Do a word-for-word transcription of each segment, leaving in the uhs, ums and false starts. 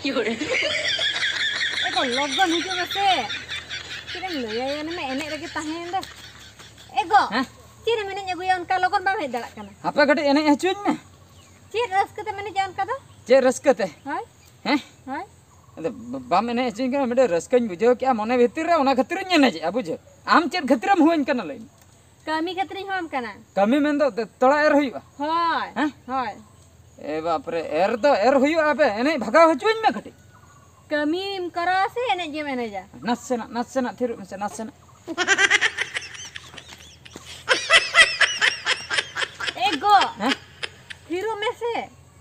ᱮ ᱜᱚ, ᱞᱚᱜᱚᱱ ᱦᱤᱡᱩᱜ ᱢᱮᱥᱮ᱾ ᱪᱮᱫ ᱮᱢ ᱞᱟᱹᱭᱟ, ᱮᱱᱮ ᱢᱟ ᱮᱱᱮᱡ ᱨᱮᱜᱮ ᱛᱟᱦᱮᱸᱭᱮᱱ ᱫᱚ᱾ ᱮ ᱜᱚ, ᱦᱮᱸ? ᱪᱮᱫ ᱮᱢ ᱮᱱᱮᱡ ᱟᱹᱜᱩᱭᱟ, ᱚᱱᱠᱟ ᱞᱚᱜᱚᱱ ᱵᱟᱢ ᱦᱮᱡ ᱫᱟᱲᱮᱭᱟᱜ ᱠᱟᱱᱟ? ᱦᱟᱯᱮ ᱠᱟᱹᱴᱤᱡ ᱮᱱᱮᱡ ᱦᱚᱪᱚᱧ ᱢᱮ᱾ ᱪᱮᱫ ᱨᱟᱹᱥᱠᱟᱹ ᱛᱮᱢ ᱮᱱᱮᱡᱟ ᱚᱱᱠᱟ ᱫᱚ? ᱪᱮᱫ ᱨᱟᱹᱥᱠᱟᱹ ᱛᱮ? ᱦᱳᱭ᱾ ᱦᱮᱸ? ᱦᱳᱭ᱾ ᱟᱫᱚ ᱵᱟᱢ ᱮᱱᱮᱡ ᱦᱚᱪᱚᱧ ᱠᱟᱱᱟ, ᱢᱤᱫᱴᱮᱱ ᱨᱟᱹᱥᱠᱟᱹᱧ ᱵᱩᱡᱷᱟᱹᱣ ᱠᱮᱜᱼᱟ ᱢᱚᱱᱮ ᱵᱷᱤᱛᱤᱨ ᱨᱮ, ᱚᱱᱟ ᱠᱷᱟᱹᱛᱤᱨᱤᱧ ᱮᱱᱮᱡᱮᱜᱼᱟ, ᱵᱩᱡᱷᱟᱹᱣ᱾ ᱟᱢ ᱪᱮᱫ ᱠᱷᱟᱹᱛᱤᱨᱮᱢ ᱦᱩᱣᱟᱹᱧ ᱠᱟᱱᱟ, ᱞᱟᱹᱭ ᱢᱮ? ᱠᱟᱹᱢᱤ ᱠᱷᱟᱹᱛᱤᱨᱤᱧ ᱦᱚᱦᱚᱣᱟᱢ ᱠᱟᱱᱟ᱾ ᱠᱟᱹᱢᱤ ᱢᱮᱱᱫᱚ ᱛᱚᱲᱟ ᱮᱨ ᱦᱩᱭᱩᱜᱼᱟ? ᱦᱳᱭ᱾ ᱦᱮᱸ? ᱦᱳᱭ᱾ ᱮ ᱵᱟᱯᱨᱮ, ᱮᱨ ᱫᱚ ᱮᱨ ᱦᱩᱭᱩᱜᱼᱟ, ᱟᱯᱮ ᱮᱱᱮᱡ ᱵᱷᱟᱜᱟᱣ ᱦᱚᱪᱚᱣᱟᱹᱧ ᱢᱮ ᱠᱟᱹᱴᱤᱡ᱾ ᱠᱟᱹᱢᱤᱢ ᱠᱚᱨᱟᱣᱟ ᱥᱮ ᱮᱱᱮᱡ ᱜᱮᱢ ᱮᱱᱮᱡᱟ? ᱱᱟᱥᱮᱱᱟᱜ, ᱱᱟᱥᱮᱱᱟᱜ ᱛᱷᱤᱨᱚᱜ ᱢᱮᱥᱮ, ᱱᱟᱥᱮᱱᱟᱜ᱾ ᱮ ᱜᱚ, ᱦᱮᱸ? ᱛᱷᱤᱨᱚᱜ ᱢᱮᱥᱮ᱾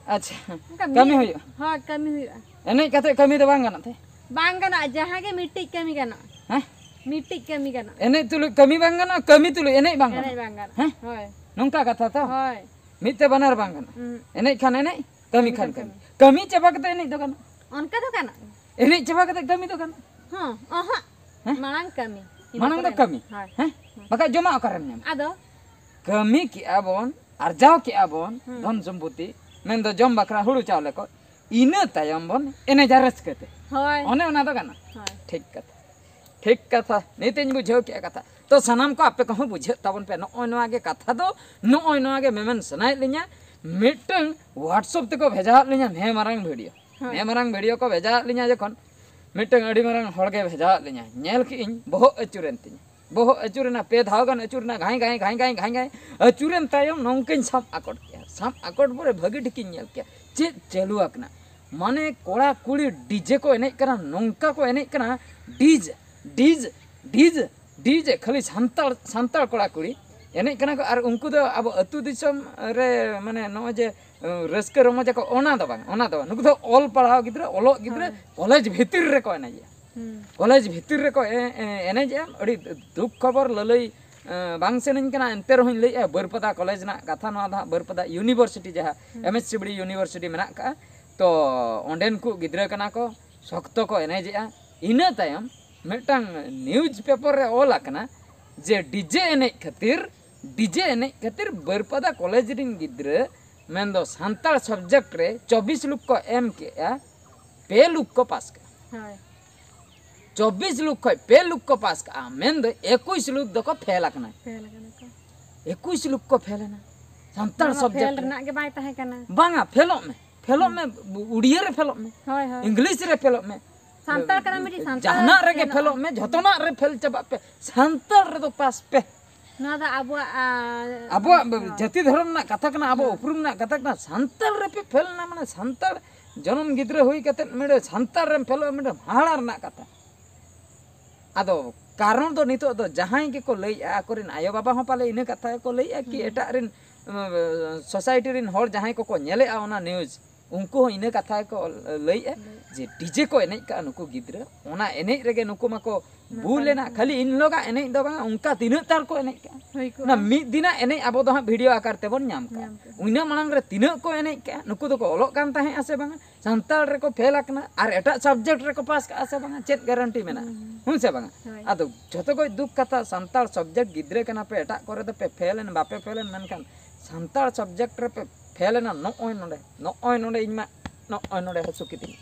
ᱟᱪᱪᱷᱟ, ᱚᱱᱠᱟ ᱠᱟᱹᱢᱤ ᱢᱤᱫ ᱦᱩᱭᱩᱜᱼᱟ᱾ ᱦᱳᱭ, ᱠᱟᱹᱢᱤ ᱦᱩᱭᱩᱜᱼᱟ᱾ ᱮᱱᱮᱡ ᱠᱟᱛᱮ ᱠᱟᱹᱢᱤ ᱫᱚ ᱵᱟᱝ ᱜᱟᱱᱚᱜ ᱛᱮ? ᱵᱟᱝ ᱜᱟᱱᱚᱜᱼᱟ, ᱡᱟᱦᱟᱸ ᱜᱮ ᱢᱤᱫᱴᱤᱡ ᱠᱟᱹᱢᱤ ᱜᱟᱱᱚᱜᱼᱟ᱾ ᱦᱮᱸ? ᱢᱤᱫᱴᱤᱡ ᱠᱟᱹᱢᱤ ᱜᱟᱱᱚᱜᱼᱟ᱾ ᱮᱱᱮᱡ ᱛᱩᱞᱩᱡ ᱠᱟᱹᱢᱤ ᱵᱟᱝ ᱜᱟᱱᱚᱜᱼᱟ, ᱠᱟᱹᱢᱤ ᱛᱩᱞᱩᱡ ᱮᱱᱮᱡ ᱵᱟᱝ ᱜᱟᱱᱚᱜᱼᱟ᱾ ᱮᱱᱮᱡ ᱵᱟᱝ ᱜᱟᱱᱚᱜᱼᱟ᱾ ᱦᱮᱸ? ᱦᱳᱭ᱾ ᱱᱚᱝᱠᱟ ᱠᱟᱛᱷᱟ ᱛᱚ? ᱦᱳᱭ᱾ ᱢᱤᱫ ᱛᱮ ᱵᱟᱱᱟᱨ ᱵᱟᱝ ᱜᱟᱱᱚᱜᱼᱟ᱾ ᱦᱩᱸ᱾ ᱮᱱᱮᱡ ᱠᱷᱟᱱ ᱮᱱᱮᱡ, ᱠᱟᱹᱢᱤ ᱠᱟᱹᱢᱤ ᱠᱷᱟᱱ ᱠᱷᱟᱱ ᱠᱟᱹᱢᱤ᱾ ᱠᱟᱹᱢᱤ᱾ ᱠᱟᱹᱢᱤ ᱪᱟᱵᱟ ᱠᱟᱛᱮ ᱮᱱᱮᱡ ᱫᱚ ᱜᱟᱱᱚᱜᱼᱟ᱾ ᱚᱱᱠᱟ ᱫᱚ ᱜᱟᱱᱚᱜ ᱜᱮᱭᱟ᱾ ᱮᱱᱮᱡ ᱪᱟᱵᱟ ᱠᱟᱛᱮ ᱠᱟᱹᱢᱤ ᱫᱚ ᱜᱟᱱᱚᱜᱼᱟ᱾ ᱦᱚᱸ, ᱚᱦᱚᱸ᱾ ᱦᱮᱸ? ᱢᱟᱲᱟᱝ ᱠᱟᱹᱢᱤ᱾ ᱤᱱᱟᱹ ᱢᱟᱲᱟᱝ ᱫᱚ ᱯᱚᱨᱮ ᱠᱟᱹᱢᱤ᱾ ᱦᱳᱭ᱾ ᱦᱮᱸ? ᱦᱳᱭ᱾ ᱵᱟᱠᱷᱟᱡ ᱡᱚᱢᱟᱜ ᱚᱠᱟᱨᱮᱢ ᱧᱟᱢᱟ? ᱟᱫᱚ? ᱠᱟᱹᱢᱤ ᱠᱮᱜᱼᱟ ᱵᱚᱱ, ᱟᱨᱡᱟᱣ ᱠᱮᱜᱼᱟ ᱵᱚᱱ ᱦᱩᱸ᱾ ᱫᱷᱚᱱ ᱥᱚᱢᱯᱚᱛᱤ, ᱢᱮᱱᱫᱚ ᱡᱚᱢ ᱵᱟᱠᱷᱨᱟ ᱦᱩᱲᱩ ᱪᱟᱣᱞᱮ ᱠᱚ, ᱤᱱᱟᱹ ᱛᱟᱭᱚᱢ ᱵᱚᱱ ᱮᱱᱮᱡᱟ ᱨᱟᱹᱥᱠᱟᱹ ᱛᱮ᱾ ᱦᱳᱭ᱾ ᱚᱱᱮ ᱚᱱᱟ ᱫᱚ ᱜᱟᱱᱚᱜᱼᱟ᱾ ᱦᱳᱭ᱾ ᱴᱷᱤᱠ ᱠᱟᱛᱷᱟ᱾ ᱴᱷᱤᱠ ᱠᱟᱛᱷᱟ, ᱱᱤᱛ ᱤᱧ ᱵᱩᱡᱷᱟᱹᱣ ᱠᱮᱜᱼᱟ ᱠᱟᱛᱷᱟ᱾ ᱛᱚ ᱥᱟᱱᱟᱢ ᱠᱚ ᱟᱯᱮ ᱠᱚᱦᱚᱸ ᱵᱩᱡᱷᱟᱹᱜ ᱛᱟᱵᱚᱱ ᱯᱮ, ᱱᱚᱜᱼᱚᱭ ᱱᱚᱣᱟ ᱜᱮ ᱠᱟᱛᱷᱟ ᱫᱚ, ᱱᱚᱜᱼᱚᱭ ᱱᱚᱣᱟ ᱜᱮ ᱢᱮᱢᱮᱱ ᱥᱟᱱᱟᱭᱮᱫ ᱞᱤᱧᱟ᱾ ᱢᱤᱫᱴᱟᱝ WhatsApp ᱛᱮᱠᱚ ᱵᱷᱮᱡᱟᱣᱟᱫ ᱞᱤᱧᱟ ᱱᱮ ᱢᱟᱨᱟᱝ ᱵᱷᱤᱰᱤᱭᱳ᱾ ᱦᱳᱭ᱾ ᱱᱮ ᱢᱟᱨᱟᱝ ᱵᱷᱤᱰᱤᱭᱳ ᱠᱚ ᱵᱷᱮᱡᱟᱣᱟᱫ ᱞᱤᱧᱟ ᱡᱚᱠᱷᱚᱱ, ᱢᱤᱫᱴᱟᱝ ᱟᱹᱰᱤ ᱢᱟᱨᱟᱝ ᱦᱚᱲ ᱜᱮ ᱵᱷᱮᱡᱟᱣᱟᱫ ᱞᱤᱧᱟ, ᱧᱮᱞ ᱠᱮᱜ ᱟᱹᱧ, ᱵᱚᱦᱚᱜ ᱟᱹᱪᱩᱨᱮᱱ ᱛᱤᱧᱟ᱾ ᱵᱚᱦᱚᱜ ᱟᱹᱪᱩᱨᱮᱱᱟ, ᱯᱮ ᱫᱷᱟᱣ ᱜᱟᱱ ᱟᱹᱪᱩᱨᱮᱱᱟ, ᱜᱷᱟᱸᱭ ᱜᱷᱟᱸᱭ ᱜᱷᱟᱸᱭ ᱜᱷᱟᱸᱭ ᱜᱷᱟᱸᱭ ᱜᱷᱟᱸᱭ᱾ ᱟᱹᱪᱩᱨᱮᱱ ᱛᱟᱭᱚᱢ ᱱᱚᱝᱠᱟᱧ ᱥᱟᱵ ᱟᱠᱚᱴ ᱠᱮᱜᱼᱟ᱾ ᱥᱟᱵ ᱟᱠᱚᱴ ᱯᱚᱨᱮ ᱵᱷᱟᱹᱜᱤ ᱴᱷᱤᱠᱤᱧ ᱧᱮᱞ ᱠᱮᱜᱼᱟ ᱪᱮᱫ ᱪᱟᱹᱞᱩ ᱟᱠᱟᱱᱟ᱾ ᱢᱟᱱᱮ ᱠᱚᱲᱟ ᱠᱩᱲᱤ DJ ᱠᱚ ᱮᱱᱮᱡ ᱠᱟᱱᱟ, ᱱᱚᱝᱠᱟ ᱠᱚ ᱮᱱᱮᱡ ᱠᱟᱱᱟ, DJ, DJ, DJ, DJ, ᱠᱷᱟᱹᱞᱤ ᱥᱟᱱᱛᱟᱲ, ᱥᱟᱱᱛᱟᱲ ᱠᱚᱲᱟ ᱠᱩᱲᱤ ᱮᱱᱮᱡ ᱠᱟᱱᱟ ᱠᱚ᱾ ᱟᱨ ᱩᱱᱠᱩ ᱫᱚ ᱟᱵᱚ ᱟᱹᱛᱩ ᱫᱤᱥᱚᱢ ᱨᱮ, ᱢᱟᱱᱮ, ᱱᱚᱜᱼᱚᱭ ᱡᱮ, ᱟᱹ, ᱨᱟᱹᱥᱠᱟᱹ ᱨᱚᱢᱚᱡᱽ ᱟᱠᱚ, ᱚᱱᱟ ᱫᱚ ᱵᱟᱝ, ᱚᱱᱟ ᱫᱚ ᱵᱟᱝ᱾ ᱱᱩᱠᱩ ᱫᱚ ᱚᱞ ᱯᱟᱲᱦᱟᱣ ᱜᱤᱫᱽᱨᱟᱹ, ᱚᱞᱚᱜ ᱜᱤᱫᱽᱨᱟᱹ, ᱦᱳᱭ᱾ ᱠᱚᱞᱮᱡᱽ ᱵᱷᱤᱛᱤᱨ ᱨᱮᱠᱚ ᱮᱱᱮᱡᱮᱜᱼᱟ᱾ ᱦᱩᱸ᱾ ᱠᱚᱞᱮᱡᱽ ᱵᱷᱤᱛᱤᱨ ᱨᱮᱠᱚ ᱮ-, ᱮ-, ᱮᱱᱮᱡᱮᱜᱼᱟ᱾ ᱟᱹᱰᱤ ᱫᱩᱠ ᱠᱷᱚᱵᱚᱨ, ᱞᱟᱹᱞᱟᱹᱭ, ᱮ, ᱵᱟᱝ ᱥᱟᱱᱟᱧ ᱠᱟᱱᱟ, ᱮᱱᱛᱮ ᱨᱮᱦᱚᱸᱧ ᱞᱟᱹᱭᱮᱜᱼᱟ, ᱵᱟᱹᱨᱯᱟᱫᱟ ᱠᱚᱞᱮᱡᱽ ᱨᱮᱱᱟᱜ ᱠᱟᱛᱷᱟ ᱱᱚᱣᱟ ᱫᱚ ᱦᱟᱸᱜ, ᱵᱟᱹᱨᱯᱟᱫᱟ ᱤᱭᱩᱱᱤᱵᱷᱟᱨᱥᱤᱴᱤ ᱡᱟᱦᱟᱸ ᱦᱩᱸ᱾ MSCBD ᱤᱭᱩᱱᱤᱵᱷᱟᱨᱥᱤᱴᱤ ᱢᱮᱱᱟᱜ ᱠᱟᱜᱼᱟ, ᱛᱚ ᱚᱸᱰᱮᱱ ᱠᱚ ᱜᱤᱫᱽᱨᱟᱹ ᱠᱟᱱᱟ ᱠᱚ, ᱥᱚᱠᱛᱚ ᱠᱚ ᱮᱱᱮᱡᱮᱜᱼᱟ᱾ ᱤᱱᱟᱹ ᱛᱟᱭᱚᱢ ᱢᱤᱫᱴᱟᱝ ᱱᱤᱭᱩᱡᱽ ᱯᱮᱯᱟᱨ ᱨᱮ ᱚᱞ ᱟᱠᱟᱱᱟ ᱡᱮ DJ ᱮᱱᱮᱡ ᱠᱷᱟᱹᱛᱤᱨ, DJ ᱮᱱᱮᱡ ᱠᱷᱟᱹᱛᱤᱨ ᱵᱟᱹᱨᱯᱟᱫᱟ ᱠᱚᱞᱮᱡᱽ ᱨᱮᱱ ᱜᱤᱫᱽᱨᱟᱹ, ᱢᱮᱱᱫᱚ ᱥᱟᱱᱛᱟᱲ subject ᱨᱮ ᱪᱚᱵᱵᱤᱥ ᱞᱳᱠ ᱠᱚ ᱮᱢ ᱠᱮᱜᱼᱟ᱾ ᱯᱮ ᱞᱩᱠ ᱠᱚ ᱯᱟᱥ ᱠᱟᱜᱼᱟ᱾ ᱦᱳᱭ᱾ ᱪᱚᱵᱵᱤᱥ ᱞᱩᱠ ᱠᱷᱚᱱ ᱯᱮ ᱞᱩᱠ ᱠᱚ ᱯᱟᱥ ᱠᱟᱜᱼᱟ, ᱢᱮᱱᱫᱚ ᱮᱠᱩᱥ ᱞᱩᱠ ᱫᱚᱠᱚ ᱯᱷᱮᱞ ᱟᱠᱟᱱᱟ᱾ ᱯᱷᱮᱞ ᱟᱠᱟᱱᱟ ᱠᱚ᱾ ᱮᱠᱩᱥ ᱞᱩᱠ ᱠᱚ ᱯᱷᱮᱞ ᱮᱱᱟ ᱥᱟᱱᱛᱟᱲ ᱚᱱᱟ ᱢᱟ ᱥᱟᱵᱡᱮᱠᱴ ᱯᱷᱮᱞ ᱨᱮ᱾ ᱨᱮᱱᱟᱜ ᱜᱮ ᱵᱟᱭ ᱛᱟᱦᱮᱸ ᱠᱟᱱᱟ᱾ ᱵᱟᱝᱟ, ᱯᱷᱮᱞᱚᱜ ᱢᱮ, ᱯᱷᱮᱞᱚᱜ ᱢᱮ, ᱩᱲᱤᱭᱟᱹ ᱨᱮ ᱯᱷᱮᱞᱚᱜ ᱢᱮ, ᱦᱳᱭ, ᱦᱳᱭ᱾ ᱤᱝᱞᱤᱥ ᱨᱮ ᱯᱷᱮᱞᱚᱜ ᱢᱮ, ᱥᱟᱱᱛᱟᱲ ᱠᱟᱱᱟ ᱢᱤᱫᱴᱤᱡ ᱥᱟᱱᱛᱟᱲ ᱡᱟᱦᱟᱱᱟᱜ ᱨᱮᱜᱮ ᱯᱷᱮᱞᱚᱜ ᱯᱷᱮᱞᱚᱜ ᱢᱮ᱾ ᱢᱮ, ᱡᱷᱚᱛᱚᱱᱟᱜ ᱨᱮ ᱯᱷᱮᱞ ᱪᱟᱵᱟᱜ ᱯᱮ, ᱥᱟᱱᱛᱟᱲ ᱨᱮᱫᱚ ᱯᱟᱥ ᱯᱮ᱾ ᱱᱚᱣᱟ ᱫᱚ ᱟᱵᱚᱣᱟᱜ, ᱟ, ᱟᱵᱚᱣᱟᱜ ᱦᱳᱭ᱾ ᱡᱟᱹᱛᱤ ᱫᱷᱚᱨᱚᱢ ᱨᱮᱱᱟᱜ ᱠᱟᱛᱷᱟ ᱠᱟᱱᱟ, ᱟᱵᱚ ᱦᱳᱭ᱾ ᱩᱯᱨᱩᱢ ᱨᱮᱱᱟᱜ ᱠᱟᱛᱷᱟ ᱠᱟᱱᱟ᱾ ᱥᱟᱱᱛᱟᱲ ᱨᱮᱯᱮ ᱯᱷᱮᱞ ᱮᱱᱟ, ᱢᱟᱱᱮ ᱥᱟᱱᱛᱟᱲ ᱡᱚᱱᱚᱢ ᱜᱤᱫᱽᱨᱟᱹ ᱦᱩᱭ ᱠᱟᱛᱮᱫ ᱢᱤᱫᱴᱮᱱ ᱥᱟᱱᱛᱟᱲ ᱨᱮᱢ ᱯᱷᱮᱞᱚᱜᱼᱟ, ᱢᱤᱫᱴᱮᱱ ᱦᱟᱦᱟᱲᱟ ᱨᱮᱱᱟᱜ ᱠᱟᱛᱷᱟ᱾ ᱟᱫᱚ ᱠᱟᱨᱚᱱ ᱫᱚ ᱱᱤᱛᱚᱜ ᱫᱚ ᱡᱟᱦᱟᱸᱭ ᱜᱮᱠᱚ ᱞᱟᱹᱭᱮᱜᱼᱟ, ᱟᱠᱚᱨᱮᱱ ᱟᱭᱳᱼᱵᱟᱵᱟ ᱦᱚᱸ ᱯᱟᱞᱮ ᱤᱱᱟᱹ ᱠᱟᱛᱷᱟ ᱜᱮᱠᱚ ᱞᱟᱹᱭᱮᱜᱼᱟ ᱠᱤ ᱦᱩᱸ᱾ ᱮᱴᱟᱜ ᱨᱮᱱ, ᱩᱸ, ᱥᱳᱥᱟᱭᱴᱤ ᱨᱮᱱ ᱦᱚᱲ ᱡᱟᱦᱟᱸᱭ ᱠᱚᱠᱚ ᱧᱮᱞᱮᱜᱼᱟ ᱚᱱᱟ ᱱᱤᱭᱩᱡᱽ, ᱩᱱᱠᱩ ᱦᱚᱸ ᱤᱱᱟᱹ ᱠᱟᱛᱷᱟ ᱜᱮᱠᱚ ᱞᱟᱹᱭᱮᱜᱼᱟ ᱞᱟᱹᱭᱮᱜᱼᱟ᱾ ᱡᱮ ᱰᱤᱡᱮ ᱠᱚ ᱮᱱᱮᱡ ᱠᱟᱜᱼᱟ ᱱᱩᱠᱩ ᱜᱤᱫᱽᱨᱟᱹ, ᱚᱱᱟ ᱮᱱᱮᱡ ᱨᱮᱜᱮ ᱱᱩᱠᱩ ᱢᱟᱠᱚ ᱱᱟᱯᱟᱭ ᱵᱷᱩᱞ ᱮᱱᱟ᱾ ᱱᱟᱯᱟᱭ᱾ ᱠᱷᱟᱹᱞᱤ ᱤᱱ ᱦᱤᱞᱳᱜᱟᱜ ᱮᱱᱮᱡ ᱫᱚ ᱵᱟᱝᱟ, ᱚᱱᱠᱟ ᱛᱤᱱᱟᱹᱜ ᱛᱟᱨ ᱠᱚ ᱮᱱᱮᱡ ᱠᱟᱜᱼᱟ᱾ ᱦᱩᱭ ᱠᱚᱜᱼᱟ᱾ ᱚᱱᱟ ᱢᱤᱫ ᱫᱤᱱᱟᱜ ᱮᱱᱮᱡ ᱟᱵᱚ ᱫᱚ ᱦᱟᱸᱜ ᱵᱷᱤᱰᱤᱭᱳ ᱟᱠᱟᱨ ᱛᱮᱵᱚᱱ ᱧᱟᱢ ᱠᱟᱜᱼᱟ᱾ ᱧᱟᱢ ᱠᱟᱜᱼᱟ᱾ ᱤᱱᱟᱹ ᱢᱟᱲᱟᱝ ᱨᱮ ᱛᱤᱱᱟᱹᱜ ᱠᱚ ᱮᱱᱮᱡ ᱠᱟᱜᱼᱟ, ᱱᱩᱠᱩ ᱫᱚᱠᱚ ᱚᱞᱚᱜ ᱠᱟᱱ ᱛᱟᱦᱮᱸᱜᱼᱟ ᱥᱮ ᱵᱟᱝᱟ? ᱥᱟᱱᱛᱟᱲ ᱨᱮᱠᱚ ᱯᱷᱮᱞ ᱟᱠᱟᱱᱟ ᱟᱨ ᱮᱴᱟᱜ ᱥᱟᱵᱡᱮᱠᱴ ᱨᱮᱠᱚ ᱯᱟᱥ ᱠᱟᱜᱼᱟ ᱥᱮ ᱵᱟᱝᱟ, ᱪᱮᱫ ᱜᱟᱨᱮᱱᱴᱤ ᱢᱮᱱᱟᱜᱼᱟ? ᱦᱩᱸ, ᱦᱩᱸ᱾ ᱦᱩᱸ ᱥᱮ ᱵᱟᱝᱟ? ᱦᱳᱭ᱾ ᱟᱫᱚ ᱡᱷᱚᱛᱚ ᱠᱷᱚᱡ ᱫᱩᱠ ᱠᱟᱛᱷᱟ, ᱥᱟᱱᱛᱟᱲ ᱥᱟᱵᱡᱮᱠᱴ ᱜᱤᱫᱽᱨᱟᱹ ᱠᱟᱱᱟ ᱯᱮ, ᱮᱴᱟᱜ ᱠᱚᱨᱮ ᱫᱚᱯᱮ ᱯᱷᱮᱞ ᱮᱱ, ᱵᱟᱯᱮ ᱯᱷᱮᱞ ᱮᱱ, ᱢᱮᱱᱠᱷᱟᱱ ᱥᱟᱱᱛᱟᱲ ᱥᱟᱵᱡᱮᱠᱴ ᱨᱮᱯᱮ ᱯᱷᱮᱞ ᱮᱱᱟ᱾ ᱱᱚᱜᱼᱚᱭ ᱱᱚᱰᱮ, ᱱᱚᱜᱼᱚᱭ ᱱᱚᱰᱮ ᱤᱧ ᱢᱟ ᱱᱚᱜᱼᱚᱭ ᱱᱚᱰᱮ ᱦᱟᱹᱥᱩ ᱠᱤᱫᱤᱧᱟ,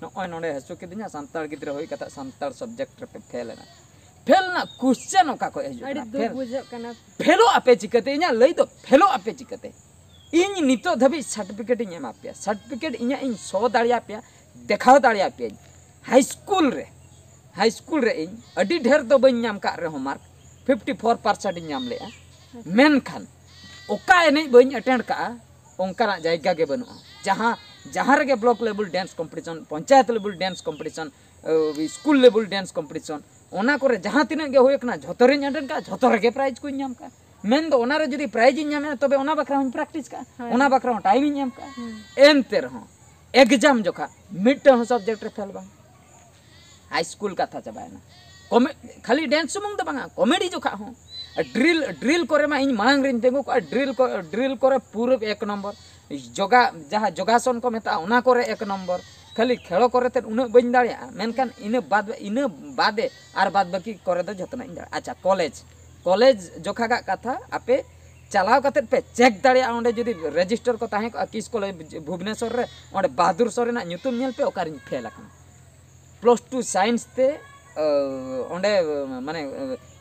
ᱱᱚᱜᱼᱚᱭ ᱱᱚᱰᱮ ᱦᱟᱹᱥᱩ ᱠᱤᱫᱤᱧᱟ᱾ ᱥᱟᱱᱛᱟᱲ ᱜᱤᱫᱽᱨᱟᱹ ᱦᱩᱭ ᱠᱟᱛᱮ ᱥᱟᱱᱛᱟᱲ ᱥᱟᱵᱡᱮᱠᱴ ᱨᱮᱯᱮ ᱯᱷᱮᱞ ᱮᱱᱟ᱾ ᱯᱷᱮᱞ ᱨᱮᱱᱟᱜ ᱠᱚᱥᱪᱮᱱ ᱚᱠᱟ ᱠᱷᱚᱡ ᱦᱤᱡᱩᱜ ᱟᱹᱰᱤ ᱠᱟᱱᱟ? ᱫᱩᱠ ᱯᱷᱮᱞ, ᱵᱩᱡᱷᱟᱹᱜ ᱠᱟᱱᱟ᱾ ᱯᱷᱮᱞᱚᱜ ᱟᱯᱮ ᱪᱤᱠᱟᱹᱛᱮ? ᱤᱧᱟᱹᱜ ᱞᱟᱹᱭ ᱫᱚ, ᱯᱷᱮᱞᱚᱜ ᱟᱯᱮ ᱪᱤᱠᱟᱹᱛᱮ? ᱤᱧ ᱱᱤᱛᱚᱜ ᱫᱷᱟᱹᱵᱤᱡ ᱥᱟᱨᱴᱤᱯᱷᱤᱠᱮᱴ ᱤᱧ ᱮᱢᱟ ᱯᱮᱭᱟ, ᱥᱟᱨᱴᱤᱯᱷᱤᱠᱮᱴ ᱤᱧᱟᱹᱜ ᱤᱧ ᱥᱳ ᱫᱟᱲᱮᱭᱟᱯᱮᱭᱟ, ᱫᱮᱠᱷᱟᱣ ᱫᱟᱲᱮᱭᱟᱯᱮᱭᱟᱹᱧ᱾ ᱦᱟᱭ ᱥᱠᱩᱞ ᱨᱮ, ᱦᱟᱭ ᱥᱠᱩᱞ ᱨᱮ ᱤᱧ ᱟᱹᱰᱤ ᱰᱷᱮᱨ ᱫᱚ ᱵᱟᱹᱧ ᱧᱟᱢ ᱠᱟᱜ ᱨᱮᱦᱚᱸ ᱢᱟᱨᱠ, ᱯᱷᱤᱯᱴᱤ ᱯᱷᱳᱨ ᱯᱟᱨᱥᱮᱱᱴ ᱤᱧ ᱧᱟᱢ ᱞᱮᱜᱼᱟ᱾ ᱢᱮᱱᱠᱷᱟᱱ ᱚᱠᱟ ᱮᱱᱮᱡ ᱵᱟᱹᱧ ᱮᱴᱮᱱᱰ ᱠᱟᱜᱼᱟ, ᱚᱱᱠᱟᱱᱟᱜ ᱡᱟᱭᱜᱟ ᱜᱮ ᱵᱟᱹᱱᱩᱜᱼᱟ᱾ ᱡᱟᱦᱟᱸ, ᱡᱟᱦᱟᱸ ᱨᱮᱜᱮ ᱵᱞᱚᱠ ᱞᱮᱵᱮᱞ ᱰᱮᱱᱥ ᱠᱚᱢᱯᱤᱴᱤᱥᱚᱱ, ᱯᱚᱧᱪᱟᱭᱮᱛ ᱞᱮᱵᱮᱞ ᱰᱮᱱᱥ ᱠᱚᱢᱯᱤᱴᱤᱥᱚᱱ, ᱥᱠᱩᱞ ᱞᱮᱵᱮᱞ ᱰᱮᱱᱥ ᱠᱚᱢᱯᱤᱴᱤᱥᱚᱱ, ᱚᱱᱟ ᱠᱚᱨᱮ ᱡᱟᱦᱟᱸ ᱛᱤᱱᱟᱹᱜ ᱜᱮ ᱦᱩᱭ ᱠᱟᱱᱟ, ᱡᱷᱚᱛᱚ ᱨᱤᱧ ᱮᱴᱮᱱᱰ ᱠᱟᱜᱼᱟ, ᱡᱷᱚᱛᱚ ᱨᱮᱜᱮ ᱯᱨᱟᱭᱤᱡᱽ ᱠᱚᱧ ᱧᱟᱢ ᱠᱟᱜᱼᱟ᱾ ᱢᱮᱱᱫᱚ ᱚᱱᱟᱨᱮ ᱡᱩᱫᱤ ᱯᱨᱟᱭᱤᱡᱽ ᱤᱧ ᱧᱟᱢᱮᱫᱼᱟ, ᱛᱚᱵᱮ ᱚᱱᱟ ᱵᱟᱠᱷᱨᱟ ᱦᱚᱸᱧ ᱯᱨᱮᱠᱴᱤᱥ ᱠᱟᱜᱼᱟ, ᱦᱳᱭ᱾ ᱚᱱᱟ ᱵᱟᱠᱷᱨᱟ ᱦᱚᱸ ᱴᱟᱭᱤᱢ ᱤᱧ ᱮᱢ ᱠᱟᱜᱼᱟ᱾ ᱦᱩᱸ᱾ ᱮᱱᱛᱮ ᱨᱮᱦᱚᱸ ᱮᱠᱡᱟᱢ ᱡᱚᱠᱷᱟ ᱢᱤᱫᱴᱟᱝ ᱦᱚᱸ ᱥᱟᱵᱡᱮᱠᱴ ᱨᱮ ᱯᱷᱮᱞ ᱵᱟᱝ᱾ ᱦᱟᱭ ᱥᱠᱩᱞ ᱠᱟᱛᱷᱟ ᱪᱟᱵᱟᱭᱮᱱᱟ᱾ ᱠᱚᱢᱮ-, ᱠᱷᱟᱹᱞᱤ ᱰᱮᱱᱥ ᱥᱩᱢᱩᱝ ᱫᱚ ᱵᱟᱝᱟ, ᱠᱚᱢᱮᱰᱤ ᱡᱚᱠᱷᱟ ᱦᱚᱸ᱾ ᱰᱨᱤᱞ, ᱰᱨᱤᱞ ᱠᱚᱨᱮ ᱢᱟ ᱤᱧ ᱢᱟᱲᱟᱝ ᱨᱤᱧ ᱛᱤᱸᱜᱩ ᱠᱚᱜᱼᱟ᱾ ᱰᱨᱤᱞ ᱠᱚ, ᱰᱨᱤᱞ ᱠᱚᱨᱮ ᱯᱩᱨᱟᱹ ᱮᱠ ᱱᱚᱢᱵᱚᱨ᱾ ᱡᱚᱜᱟ-, ᱡᱟᱦᱟᱸ ᱡᱚᱜᱟᱥᱚᱱ ᱠᱚ ᱢᱮᱛᱟᱜᱼᱟ, ᱚᱱᱟ ᱠᱚᱨᱮ ᱮᱠ ᱱᱚᱢᱵᱚᱨ᱾ ᱠᱷᱟᱹᱞᱤ ᱠᱷᱮᱞᱳ ᱠᱚᱨᱮ ᱛᱮᱫ ᱩᱱᱟᱹᱜ ᱵᱟᱹᱧ ᱫᱟᱲᱮᱭᱟᱜᱼᱟ, ᱢᱮᱱᱠᱷᱟᱱ ᱤᱱᱟᱹ ᱵᱟᱫ, ᱤᱱᱟᱹ ᱵᱟᱫᱮ ᱟᱨ ᱵᱟᱫ ᱵᱟᱹᱠᱤ ᱠᱚᱨᱮ ᱫᱚ ᱡᱷᱚᱛᱚᱱᱟᱜ ᱤᱧ ᱫᱟᱲᱮᱭᱟᱜᱼᱟ᱾ ᱟᱪᱪᱷᱟ, ᱠᱚᱞᱮᱡᱽ, ᱠᱚᱞᱮᱡᱽ ᱡᱚᱠᱷᱟᱜᱟᱜ ᱠᱟᱛᱷᱟ, ᱟᱯᱮ ᱪᱟᱞᱟᱣ ᱠᱟᱛᱮᱫ ᱯᱮ ᱪᱮᱠ ᱫᱟᱲᱮᱭᱟᱜᱼᱟ᱾ ᱚᱸᱰᱮ ᱡᱩᱫᱤ ᱨᱮᱡᱤᱥᱴᱟᱨ ᱠᱚ ᱛᱟᱦᱮᱸ ᱠᱚᱜᱼᱟ ᱠᱤᱥ ᱠᱚᱞᱮᱡᱽ ᱵᱷᱩᱵᱽᱱᱮᱥᱚᱨ ᱨᱮ, ᱚᱸᱰᱮ ᱵᱟᱦᱟᱫᱩᱨ ᱥᱚᱨᱮᱱᱟᱜ ᱧᱩᱛᱩᱢ ᱧᱮᱞ ᱯᱮ, ᱚᱠᱟᱨᱤᱧ ᱯᱷᱮᱞ ᱟᱠᱟᱱᱟ᱾ ᱯᱞᱟᱥ ᱴᱩ ᱥᱟᱭᱮᱱᱥ ᱛᱮ ᱚᱸᱰᱮ ᱢᱟᱱᱮ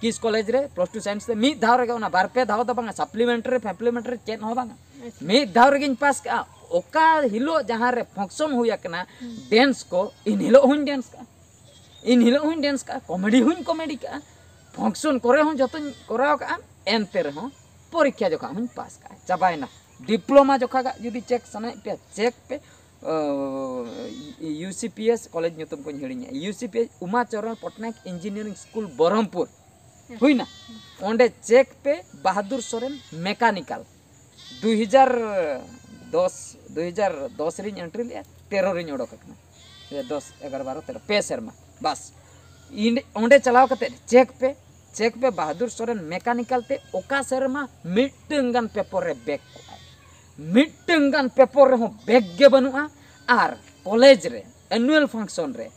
ᱠᱤᱥ ᱠᱚᱞᱮᱡᱽ ᱨᱮ ᱯᱞᱟᱥ ᱴᱩ ᱥᱟᱭᱮᱱᱥ ᱛᱮ ᱢᱤᱫ ᱫᱷᱟᱣ ᱨᱮᱜᱮ, ᱚᱱᱟ ᱵᱟᱨ ᱯᱮ ᱫᱷᱟᱣ ᱫᱚ ᱵᱟᱝᱟ, ᱥᱟᱯᱞᱤᱢᱮᱱᱴᱟᱨᱤ ᱯᱷᱟᱯᱞᱤᱢᱮᱱᱴᱟᱨᱤ ᱪᱮᱫ ᱦᱚᱸ ᱵᱟᱝᱟ, ᱢᱤᱫ ᱫᱷᱟᱣ ᱨᱮᱜᱮᱧ ᱯᱟᱥ ᱠᱟᱜᱼᱟ᱾ ᱚᱠᱟ ᱦᱤᱞᱳᱜ ᱡᱟᱦᱟᱸ ᱨᱮ ᱯᱷᱟᱝᱥᱚᱱ ᱦᱩᱭ ᱟᱠᱟᱱᱟ, ᱰᱮᱱᱥ ᱠᱚ, ᱤᱱ ᱦᱤᱞᱳᱜ ᱦᱚᱸᱧ ᱰᱮᱱᱥ ᱠᱟᱜᱼᱟ, ᱤᱱ ᱦᱤᱞᱳᱜ ᱦᱚᱸᱧ ᱰᱮᱱᱥ ᱠᱟᱜᱼᱟ, ᱠᱚᱢᱮᱰᱤ ᱦᱚᱸᱧ ᱠᱚᱢᱮᱰᱤ ᱠᱟᱜᱼᱟ, ᱯᱷᱟᱝᱥᱚᱱ ᱠᱚᱨᱮ ᱦᱚᱸ ᱡᱚᱛᱚᱧ ᱠᱚᱨᱟᱣ ᱠᱟᱜᱼᱟ᱾ ᱮᱱᱛᱮ ᱨᱮᱦᱚᱸ ᱯᱚᱨᱤᱠᱠᱷᱟ ᱡᱚᱠᱷᱟ ᱦᱚᱸᱧ ᱯᱟᱥ ᱠᱟᱜᱼᱟ, ᱪᱟᱵᱟᱭᱮᱱᱟ᱾ ᱰᱤᱯᱞᱳᱢᱟ ᱡᱚᱠᱷᱟ ᱜᱟᱜ ᱡᱩᱫᱤ ᱪᱮᱠ ᱥᱟᱱᱟᱭᱮᱫ ᱯᱮᱭᱟ, ᱪᱮᱠ ᱯᱮ᱾ U C P S college ᱧᱩᱛᱩᱢ ᱠᱚᱧ ᱦᱤᱲᱤᱧᱟ, ᱤᱭᱩ ᱥᱤ ᱯᱤ ᱮᱥ ᱩᱢᱟ ᱪᱚᱨᱚᱬ ᱯᱚᱴᱱᱟᱭᱮᱠ ᱤᱧᱡᱤᱱᱤᱭᱟᱨᱤᱝ ᱥᱠᱩᱞ ᱵᱚᱨᱚᱢᱯᱩᱨ ᱦᱩᱭᱱᱟ, ᱚᱸᱰᱮ ᱪᱮᱠ ᱯᱮ ᱵᱟᱦᱟᱫᱩᱨ ᱥᱚᱨᱮᱱ ᱢᱮᱠᱟᱱᱤᱠᱟᱞ᱾ ᱫᱩᱭ ᱦᱟᱡᱟᱨ ᱫᱚᱥ, ᱫᱩᱭ ᱦᱟᱡᱟᱨ ᱫᱚᱥ ᱨᱤᱧ ᱮᱱᱴᱨᱤ ᱞᱮᱫᱼᱟ, ᱛᱮᱨᱚ ᱨᱤᱧ ᱚᱰᱚᱠ ᱟᱠᱟᱱᱟ᱾ ᱫᱚᱥ, ᱮᱜᱟᱨᱚ, ᱵᱟᱨᱚ, ᱛᱮᱨᱚ, ᱯᱮ ᱥᱮᱨᱢᱟ ᱵᱟᱥ᱾ ᱤᱧ ᱚᱸᱰᱮ ᱪᱟᱞᱟᱣ ᱠᱟᱛᱮ ᱪᱮᱠ ᱯᱮ, ᱪᱮᱠ ᱯᱮ ᱵᱟᱦᱟᱫᱩᱨ ᱥᱚᱨᱮᱱ ᱢᱮᱠᱟᱱᱤᱠᱟᱞ ᱛᱮ ᱚᱠᱟ ᱥᱮᱨᱢᱟ ᱢᱤᱫᱴᱟᱹᱝ ᱜᱟᱱ ᱯᱮᱯᱚᱨ ᱨᱮ ᱵᱮᱠ ᱠᱚᱜᱼᱟᱭ, ᱢᱤᱫᱴᱟᱹᱝ ᱜᱟᱱ ᱯᱮᱯᱚᱨ ᱨᱮᱦᱚᱸ ᱵᱮᱠ ᱜᱮ ᱵᱟᱹᱱᱩᱜᱼᱟ᱾ ᱟᱨ ᱠᱚᱞᱮᱡᱽ ᱨᱮ ᱮᱱᱩᱭᱟᱞ ᱯᱷᱟᱝᱥᱚᱱ ᱨᱮ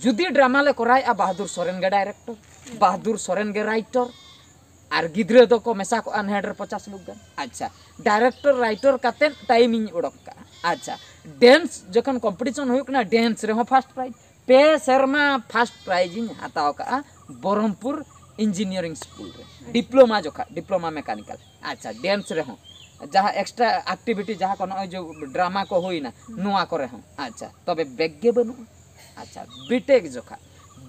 ᱡᱩᱫᱤ ᱰᱨᱟᱢᱟ ᱞᱮ ᱠᱚᱨᱟᱣᱮᱫᱼᱟ ᱵᱟᱦᱟᱫᱩᱨ ᱥᱚᱨᱮᱱ ᱜᱮ ᱰᱟᱭᱨᱮᱠᱴᱚᱨ, ᱵᱟᱦᱟᱫᱩᱨ ᱥᱚᱨᱮᱱ ᱜᱮ ᱨᱟᱭᱴᱚᱨ, ᱟᱨ ᱜᱤᱫᱽᱨᱟᱹ ᱫᱚᱠᱚ ᱢᱮᱥᱟ ᱠᱚᱜᱼᱟ ᱱᱮᱦᱟᱰ ᱨᱮ ᱯᱚᱪᱟᱥ ᱞᱳᱠ ᱜᱟᱱ᱾ ᱟᱪᱪᱷᱟ, ᱰᱟᱭᱨᱮᱠᱴᱚᱨ ᱨᱟᱭᱴᱚᱨ ᱠᱟᱛᱮᱫ ᱴᱟᱭᱤᱢᱤᱧ ᱚᱰᱚᱠ ᱠᱟᱜᱼᱟ᱾ ᱟᱪᱪᱷᱟ, ᱰᱮᱱᱥ ᱡᱚᱠᱷᱚᱱ ᱠᱚᱢᱯᱤᱴᱤᱥᱚᱱ ᱦᱩᱭᱩᱜ ᱠᱟᱱᱟ, ᱰᱮᱱᱥ ᱨᱮᱦᱚᱸ ᱯᱷᱟᱥᱴ ᱯᱨᱟᱭᱤᱡᱽ᱾ ᱯᱮ ᱥᱮᱨᱢᱟ ᱯᱷᱟᱥᱴ ᱯᱨᱟᱭᱤᱡᱽ ᱤᱧ ᱦᱟᱛᱟᱣ ᱠᱟᱜᱼᱟ ᱵᱚᱨᱚᱢᱯᱩᱨ ᱤᱧᱡᱤᱱᱤᱭᱟᱨᱤᱝ ᱥᱠᱩᱞ ᱨᱮ, ᱰᱤᱯᱞᱳᱢᱟ ᱡᱚᱠᱷᱟ, ᱰᱤᱯᱞᱳᱢᱟ ᱢᱮᱠᱟᱱᱤᱠᱟᱞ᱾ ᱟᱪᱪᱷᱟ, ᱰᱮᱱᱥ ᱨᱮᱦᱚᱸ, ᱡᱟᱦᱟᱸ ᱮᱠᱥᱴᱨᱟ ᱮᱠᱴᱤᱵᱷᱤᱴᱤ, ᱡᱟᱦᱟᱸ ᱠᱚ ᱱᱚᱜᱼᱚᱭ ᱡᱮ ᱰᱨᱟᱢᱟ ᱠᱚ ᱦᱩᱭᱱᱟ, ᱱᱚᱣᱟ ᱠᱚᱨᱮ ᱦᱚᱸ᱾ ᱟᱪᱪᱷᱟ, ᱛᱚᱵᱮ ᱵᱮᱠ ᱜᱮ ᱵᱟᱹᱱᱩᱜᱼᱟ᱾ ᱟᱪᱪᱷᱟ, ᱵᱤᱴᱮᱠ ᱡᱚᱠᱷᱟ,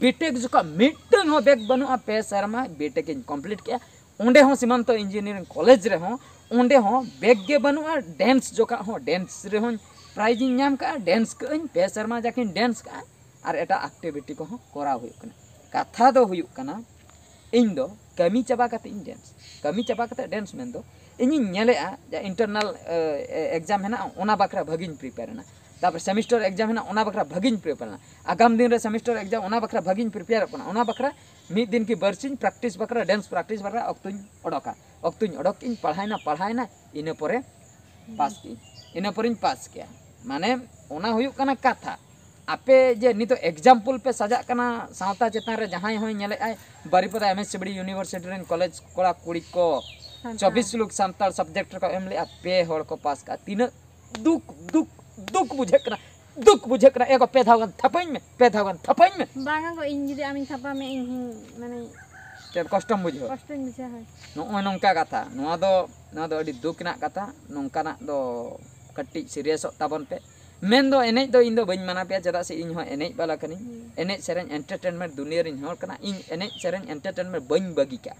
ᱵᱤᱴᱮᱠ ᱡᱚᱠᱷᱟ ᱢᱤᱫᱴᱟᱹᱝ ᱦᱚᱸ ᱵᱮᱠ ᱵᱟᱹᱱᱩᱜᱼᱟ᱾ ᱯᱮ ᱥᱮᱨᱢᱟ ᱵᱤᱴᱮᱠ ᱤᱧ ᱠᱚᱢᱯᱞᱤᱴ ᱠᱮᱜᱼᱟ, ᱚᱸᱰᱮ ᱦᱚᱸ ᱥᱤᱢᱟᱱᱛᱚ ᱤᱧᱡᱤᱱᱤᱭᱟᱨᱤᱝ ᱠᱚᱞᱮᱡᱽ ᱨᱮᱦᱚᱸ, ᱚᱸᱰᱮ ᱦᱚᱸ ᱵᱮᱠ ᱜᱮ ᱵᱟᱹᱱᱩᱜᱼᱟ᱾ ᱰᱮᱱᱥ ᱡᱚᱠᱷᱟ ᱦᱚᱸ ᱰᱮᱱᱥ ᱨᱮᱦᱚᱸ ᱯᱨᱟᱭᱤᱡᱽ ᱤᱧ ᱧᱟᱢ ᱠᱟᱜᱼᱟ᱾ ᱰᱮᱱᱥ ᱠᱟᱜᱼᱟᱹᱧ, ᱯᱮ ᱥᱮᱨᱢᱟ ᱡᱟᱠᱤᱧ ᱰᱮᱱᱥ ᱠᱟᱜᱼᱟ, ᱟᱨ ᱮᱴᱟᱜ ᱮᱠᱴᱤᱵᱷᱤᱴᱤ ᱠᱚᱦᱚᱸ ᱠᱚᱨᱟᱣ ᱦᱩᱭᱩᱜ ᱠᱟᱱᱟ᱾ ᱠᱟᱛᱷᱟ ᱫᱚ ᱦᱩᱭᱩᱜ ᱠᱟᱱᱟ, ᱤᱧ ᱫᱚ ᱠᱟᱹᱢᱤ ᱪᱟᱵᱟ ᱠᱟᱛᱮ ᱤᱧ ᱰᱮᱱᱥ, ᱠᱟᱹᱢᱤ ᱪᱟᱵᱟ ᱠᱟᱛᱮ ᱰᱮᱱᱥ ᱢᱮᱱᱫᱚ ᱤᱧᱤᱧ ᱧᱮᱞᱮᱜᱼᱟ ᱡᱮ ᱤᱱᱴᱟᱨᱱᱟᱞ ᱮᱠᱡᱟᱢ ᱦᱮᱱᱟᱜᱼᱟ, ᱚᱱᱟ ᱵᱟᱠᱷᱨᱟ ᱵᱷᱟᱹᱜᱤᱧ ᱯᱨᱤᱯᱮᱭᱟᱨ ᱮᱱᱟ, ᱛᱟᱨᱯᱚᱨᱮ ᱥᱮᱢᱤᱥᱴᱟᱨ ᱮᱠᱡᱟᱢ ᱦᱮᱱᱟᱜᱼᱟ, ᱚᱱᱟ ᱵᱟᱠᱷᱨᱟ ᱵᱷᱟᱹᱜᱤᱧ ᱯᱨᱤᱯᱮᱭᱟᱨ ᱮᱱᱟ, ᱟᱜᱟᱢ ᱫᱤᱱ ᱨᱮ ᱥᱮᱢᱤᱥᱴᱟᱨ ᱮᱠᱡᱟᱢ, ᱚᱱᱟ ᱵᱟᱠᱷᱨᱟ ᱵᱷᱟᱹᱜᱤᱧ ᱯᱨᱤᱯᱮᱭᱟᱨᱚᱜ ᱠᱟᱱᱟ, ᱚᱱᱟ ᱵᱟᱠᱷᱨᱟ ᱢᱤᱫ ᱫᱤᱱ ᱠᱤ ᱵᱟᱨᱥᱤᱧ ᱯᱨᱮᱠᱴᱤᱥ ᱵᱟᱠᱷᱨᱟ, ᱰᱮᱱᱥ ᱯᱨᱮᱠᱴᱤᱥ ᱵᱟᱠᱷᱨᱟ ᱚᱠᱛᱚᱧ ᱚᱰᱚᱠᱟ, ᱚᱠᱛᱚᱧ ᱚᱰᱚᱠ ᱠᱮᱜᱼᱟᱹᱧ, ᱯᱟᱲᱦᱟᱭᱱᱟ, ᱯᱟᱲᱦᱟᱭᱱᱟ, ᱤᱱᱟᱹ ᱯᱚᱨᱮ ᱯᱟᱥ ᱠᱮᱜᱼᱟᱹᱧ, ᱤᱱᱟᱹ ᱯᱚᱨᱮᱧ ᱯᱟᱥ ᱠᱮᱜᱼᱟ᱾ ᱢᱟᱱᱮ ᱚᱱᱟ ᱦᱩᱭᱩᱜ ᱠᱟᱱᱟ ᱠᱟᱛᱷᱟ᱾ ᱟᱯᱮ ᱡᱮ ᱱᱤᱛᱚᱜ ᱮᱠᱡᱟᱢᱯᱚᱞ ᱯᱮ ᱥᱟᱡᱟᱜ ᱠᱟᱱᱟ ᱥᱟᱶᱛᱟ ᱪᱮᱛᱟᱱ ᱨᱮ, ᱡᱟᱦᱟᱸᱭ ᱦᱚᱸᱭ ᱧᱮᱞᱮᱫ ᱟᱭ ᱵᱟᱨᱤᱯᱟᱫᱟ M S C B D university ᱨᱮᱱ ᱠᱚᱞᱮᱡᱽ ᱠᱚᱲᱟ ᱠᱩᱲᱤ ᱠᱚ, ᱥᱟᱱᱛᱟᱲ᱾ ᱪᱚᱵᱵᱤᱥ ᱞᱳᱠ ᱥᱟᱱᱛᱟᱲ ᱥᱟᱵᱡᱮᱠᱴ ᱨᱮᱠᱚ ᱮᱢ ᱞᱮᱜᱼᱟ, ᱯᱮ ᱦᱚᱲ ᱠᱚ ᱯᱟᱥ ᱠᱟᱜᱼᱟ᱾ ᱛᱤᱱᱟᱹᱜ ᱫᱩᱠ, ᱫᱩᱠ, ᱫᱩᱠ ᱵᱩᱡᱷᱟᱹᱜ ᱠᱟᱱᱟ, ᱫᱩᱠ ᱵᱩᱡᱷᱟᱹᱜ ᱠᱟᱱᱟ᱾ ᱮ ᱜᱚ, ᱯᱮ ᱫᱷᱟᱣ ᱜᱟᱱ ᱛᱷᱟᱯᱟᱹᱧ ᱢᱮ, ᱯᱮ ᱫᱷᱟᱣ ᱜᱟᱱ ᱛᱷᱟᱯᱟᱹᱧ ᱢᱮ᱾ ᱵᱟᱝᱟ ᱜᱚ, ᱤᱧ ᱡᱩᱫᱤ ᱟᱢᱤᱧ ᱛᱷᱟᱯᱟ ᱢᱮ, ᱤᱧ ᱦᱚᱸ ᱢᱟᱱᱮ ᱪᱮᱫ ᱠᱚᱥᱴᱚᱢ ᱵᱩᱡᱷᱟᱹᱣᱟ? ᱠᱚᱥᱴᱚᱧ ᱵᱩᱡᱷᱟᱹᱣᱟ, ᱦᱳᱭ᱾ ᱱᱚᱜᱼᱚᱭ ᱱᱚᱝᱠᱟ ᱠᱟᱛᱷᱟ, ᱱᱚᱣᱟ ᱫᱚ, ᱱᱚᱣᱟ ᱫᱚ ᱟᱹᱰᱤ ᱫᱩᱠ ᱨᱮᱱᱟᱜ ᱠᱟᱛᱷᱟ᱾ ᱱᱚᱝᱠᱟᱱᱟᱜ ᱫᱚ ᱠᱟᱹᱴᱤᱡ ᱥᱤᱨᱤᱭᱟᱥᱚᱜ ᱛᱟᱵᱚᱱ ᱯᱮ᱾ ᱢᱮᱱ ᱫᱚ ᱮᱱᱮᱡ ᱫᱚ ᱤᱧ ᱫᱚ ᱵᱟᱹᱧ ᱢᱟᱱᱟ ᱯᱮᱭᱟ, ᱪᱮᱫᱟᱜ ᱥᱮ ᱤᱧ ᱦᱚᱸ ᱮᱱᱮᱡ ᱵᱟᱞᱟ ᱠᱟᱹᱱᱟᱹᱧ᱾ ᱦᱩᱸ᱾ ᱮᱱᱮᱡ ᱥᱮᱨᱮᱧ ᱮᱱᱴᱟᱨᱴᱮᱱᱢᱮᱱᱴ ᱫᱩᱱᱤᱭᱟᱹ ᱨᱤᱧ ᱦᱚᱲ ᱠᱟᱱᱟ᱾ ᱤᱧ ᱮᱱᱮᱡ ᱥᱮᱨᱮᱧ ᱮᱱᱴᱟᱨᱴᱮᱱᱢᱮᱱᱴ ᱵᱟᱹᱧ ᱵᱟᱹᱜᱤ ᱠᱟᱜᱼᱟ᱾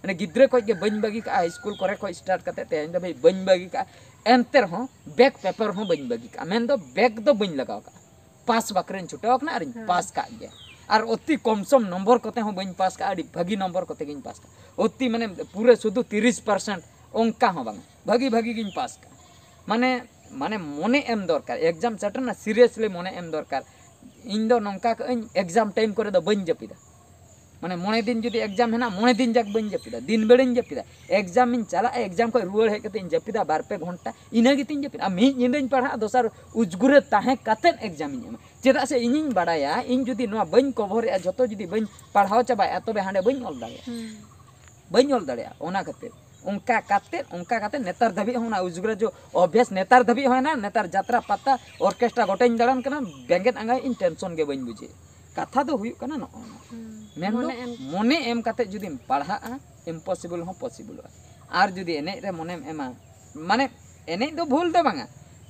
ᱢᱟᱱᱮ ᱜᱤᱫᱽᱨᱟᱹ ᱠᱷᱚᱡ ᱜᱮ ᱵᱟᱹᱧ ᱵᱟᱹᱜᱤ ᱠᱟᱜᱼᱟ, ᱦᱟᱭ ᱥᱠᱩᱞ ᱠᱚᱨᱮ ᱠᱷᱚᱡ ᱥᱴᱟᱨᱴ ᱠᱟᱛᱮ ᱛᱮᱦᱮᱧ ᱫᱷᱟᱹᱵᱤᱡ ᱵᱟᱹᱧ ᱵᱟᱹᱜᱤ ᱠᱟᱜᱼᱟ᱾ ᱮᱱᱛᱮ ᱨᱮᱦᱚᱸ ᱵᱮᱠ ᱯᱮᱯᱟᱨ ᱦᱚᱸ ᱵᱟᱹᱧ ᱵᱟᱹᱜᱤ ᱠᱟᱜᱼᱟ, ᱢᱮᱱᱫᱚ ᱵᱮᱠ ᱫᱚ ᱵᱟᱹᱧ ᱞᱟᱜᱟᱣ ᱠᱟᱜᱼᱟ᱾ ᱯᱟᱥ ᱵᱟᱠᱷᱨᱟᱧ ᱪᱷᱩᱴᱟᱹᱣ ᱟᱠᱟᱱᱟ ᱟᱨᱤᱧ ᱦᱮᱸ᱾ ᱯᱟᱥ ᱠᱟᱜ ᱜᱮᱭᱟ᱾ ᱟᱨ ᱚᱛᱤ ᱠᱚᱢ ᱥᱚᱢ ᱱᱚᱢᱵᱚᱨ ᱠᱚᱛᱮ ᱦᱚᱸ ᱵᱟᱹᱧ ᱯᱟᱥ ᱠᱟᱜᱼᱟ, ᱟᱹᱰᱤ ᱵᱷᱟᱹᱜᱤ ᱱᱚᱢᱵᱚᱨ ᱠᱚᱛᱮ ᱜᱤᱧ ᱯᱟᱥ ᱠᱟᱜᱼᱟ᱾ ᱚᱛᱤ ᱢᱟᱱᱮ ᱯᱩᱨᱟᱹ ᱥᱩᱫᱷᱩ ᱛᱤᱨᱤᱥ ᱯᱟᱨᱥᱮᱱᱴ ᱚᱱᱠᱟ ᱦᱚᱸ ᱵᱟᱝᱟ, ᱵᱷᱟᱹᱜᱤ ᱵᱷᱟᱹᱜᱤ ᱜᱤᱧ ᱯᱟᱥ ᱠᱟᱜᱼᱟ᱾ ᱢᱟᱱᱮ, ᱢᱟᱱᱮ ᱢᱚᱱᱮ ᱮᱢ ᱫᱚᱨᱠᱟᱨ, ᱮᱠᱡᱟᱢ ᱥᱮᱴᱮᱨ ᱮᱱᱟ, ᱥᱤᱨᱤᱭᱟᱥᱞᱤ ᱢᱚᱱᱮ ᱮᱢ ᱫᱚᱨᱠᱟᱨ᱾ ᱤᱧ ᱫᱚ ᱱᱚᱝᱠᱟ ᱠᱟᱜ ᱟᱹᱧ, ᱮᱠᱡᱟᱢ ᱴᱟᱭᱤᱢ ᱠᱚᱨᱮ ᱫᱚ ᱵᱟᱹᱧ ᱡᱟᱹᱯᱤᱫᱟ᱾ ᱢᱟᱱᱮ ᱢᱚᱬᱮ ᱫᱤᱱ ᱡᱩᱫᱤ ᱮᱠᱡᱟᱢ ᱦᱮᱱᱟᱜ, ᱢᱚᱬᱮ ᱫᱤᱱ ᱡᱟᱠ ᱵᱟᱹᱧ ᱡᱟᱹᱯᱤᱫᱟ, ᱫᱤᱱ ᱵᱮᱲᱟᱧ ᱡᱟᱹᱯᱤᱫᱟ᱾ ᱮᱠᱡᱟᱢ ᱤᱧ ᱪᱟᱞᱟᱜᱼᱟ, ᱮᱠᱡᱟᱢ ᱠᱷᱚᱱ ᱨᱩᱣᱟᱹᱲ ᱦᱮᱡ ᱠᱟᱛᱮ ᱤᱧ ᱡᱟᱹᱯᱤᱫᱟ ᱵᱟᱨ ᱯᱮ ᱜᱷᱚᱱᱴᱟ, ᱤᱱᱟᱹ ᱜᱮᱛᱤᱧ ᱡᱟᱹᱯᱤᱫ᱾ ᱟᱨ ᱢᱤᱫ ᱧᱤᱫᱟᱹᱧ ᱯᱟᱲᱦᱟᱜᱼᱟ, ᱫᱚᱥᱟᱨ ᱩᱡᱽᱜᱩᱨᱟᱹ ᱛᱟᱦᱮᱸ ᱠᱟᱛᱮᱫ ᱮᱠᱡᱟᱢ ᱤᱧ ᱮᱢᱟ᱾ ᱪᱮᱫᱟᱜ ᱥᱮ ᱤᱧᱤᱧ ᱵᱟᱲᱟᱭᱟ, ᱤᱧ ᱡᱩᱫᱤ ᱱᱚᱣᱟ ᱵᱟᱹᱧ ᱠᱚᱵᱷᱚᱨᱮᱜᱼᱟ, ᱡᱷᱚᱛᱚ ᱡᱩᱫᱤ ᱵᱟᱹᱧ ᱯᱟᱲᱦᱟᱣ ᱪᱟᱵᱟᱭᱟ, ᱛᱚᱵᱮ ᱦᱟᱸᱰᱮ ᱵᱟᱹᱧ ᱚᱞ ᱫᱟᱲᱮᱭᱟᱜᱼᱟ᱾ ᱦᱩᱸ᱾ ᱵᱟᱹᱧ ᱚᱞ ᱫᱟᱲᱮᱭᱟᱜᱼᱟ᱾ ᱚᱱᱟ ᱠᱷᱟᱹᱛᱤᱨ ᱚᱱᱠᱟ ᱠᱟᱛᱮᱫ, ᱚᱱᱠᱟ ᱠᱟᱛᱮᱫ ᱱᱮᱛᱟᱨ ᱫᱷᱟᱹᱵᱤᱡ ᱦᱚᱸ ᱚᱱᱟ ᱩᱡᱽᱜᱩᱨᱟᱹ ᱡᱚ ᱚᱵᱷᱭᱟᱥ ᱱᱮᱛᱟᱨ ᱫᱷᱟᱹᱵᱤᱡ ᱦᱚᱸ ᱦᱮᱱᱟᱜᱼᱟ᱾ ᱱᱮᱛᱟᱨ ᱡᱟᱛᱨᱟ ᱯᱟᱛᱟ ᱚᱨᱠᱮᱥᱴᱨᱟ ᱜᱚᱴᱟᱧ ᱫᱟᱬᱟᱱ ᱠᱟᱱᱟ, ᱵᱮᱸᱜᱮᱫ ᱟᱸᱜᱟᱭ ᱤᱧ ᱴᱮᱱᱥᱚᱱ ᱜᱮ ᱵᱟᱹᱧ ᱵᱩᱡᱷᱟᱹᱣ᱾ ᱠᱟᱛᱷᱟ ᱫᱚ ᱦᱩᱭᱩᱜ ᱠᱟᱱᱟ ᱱᱚᱜᱼᱚ ᱱᱚᱣᱟ᱾ ᱦᱩᱸ᱾ ᱢᱮᱱᱫᱚ ᱢᱚᱱᱮ ᱮᱢ᱾ ᱢᱚᱱᱮ ᱮᱢ ᱠᱟᱛᱮᱫ ᱡᱩᱫᱤᱢ ᱯᱟᱲᱦᱟᱜᱼᱟ, ᱤᱢᱯᱚᱥᱤᱵᱚᱞ ᱦᱚᱸ ᱯᱚᱥᱤᱵᱚᱞᱚᱜᱼᱟ᱾ ᱟᱨ ᱡᱩᱫᱤ ᱮᱱᱮᱡ ᱨᱮ ᱢᱚᱱᱮᱢ ᱮᱢᱟ, ᱢᱟᱱᱮ ᱮᱱᱮᱡ ᱫᱚ ᱵᱷᱩᱞ ᱫᱚ ᱵᱟᱝᱟ,